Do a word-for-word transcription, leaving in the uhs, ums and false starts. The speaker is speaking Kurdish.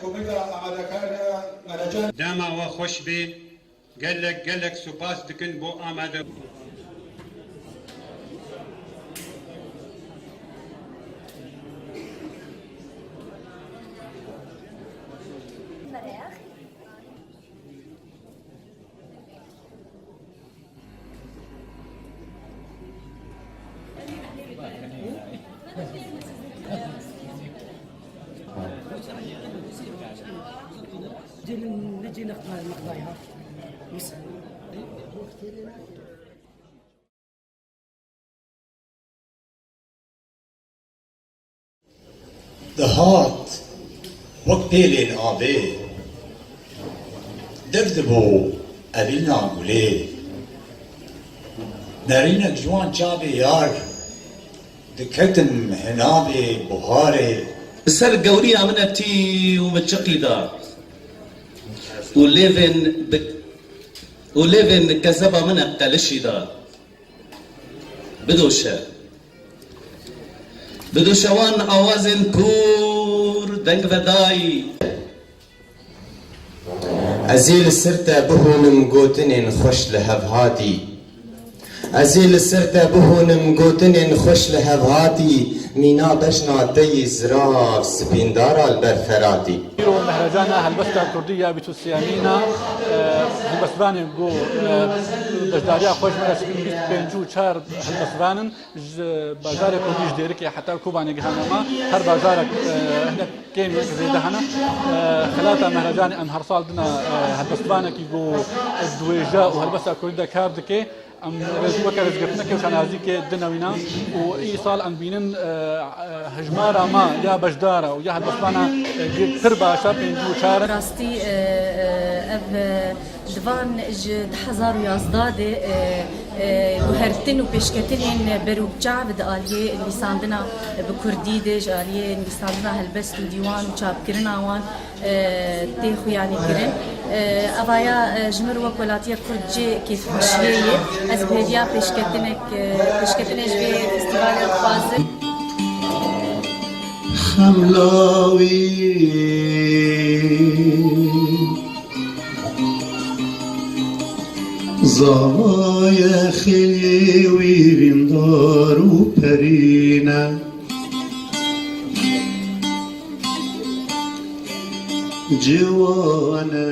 Komîta amadekar ya Mehrecan. Dema we xweş bê. Gelek, gelek spas dikin bo amade. Dihat wek pêlên avê, dev dibû evîna gulê. Nerînek ji wan çavê yar, diketim hinavê buharê. Li ser gewriya min e tî û min çiqî da û lêvên bi-, û lêvên kezeba min e qelişî da. Bidoşe. Bidoşe wan awazên kûr deng vedayî. Ez ê li ser te bihûnim gotinên xweş li hev hatî. Ez ê li ser te bihûnim gotinên xweş li hev hatî. Mîna bejna te yî zirav spîndara li ber Feratî. Îro Mehrejana Helbesta Kurdî ya bîst û sêyemîn a, e, helbestvanên ku, e, beşdariya xwe ji me re dikin bîst pêncî û çar helbestvan in. Ji bajarê Kurdî ji Dêrikê heta Kobanê gihane me. Her bajarek, e, hinek kêm yek zêde hene. E, Xelata Mehrecanê em her sal dina, e, helbestvanekî ku dibêje û helbesta Kurdî de kar dike. Em rêz-, weke rêzgirtinekê û şanazîkê dine wîna û îsal em bînin, e, e, hejmara me ya beşdara û ya helbestvana, e, pir baş e, pêncî û çar e. Rastî, e, e, ev, e, di van ji du hezar û yazdeh de, e, e, guhertin û pêşketinên berûkçav di aliyê nivîsandina bi kurdî de, ji aliyê nivîsandina helbest û dîwan û çapkirina wan, e, tê xuyanî kirin. E, evaya, e, ji mir wek welatiyek kurd cê kêfxweşiyê ye. Ez bi hêviya pêşketinek, e, pêşketinê ji vê festîvalê dixwazim. Xemla wî zava ye, xêlê wî rîndar û perîn e. Ciwan e.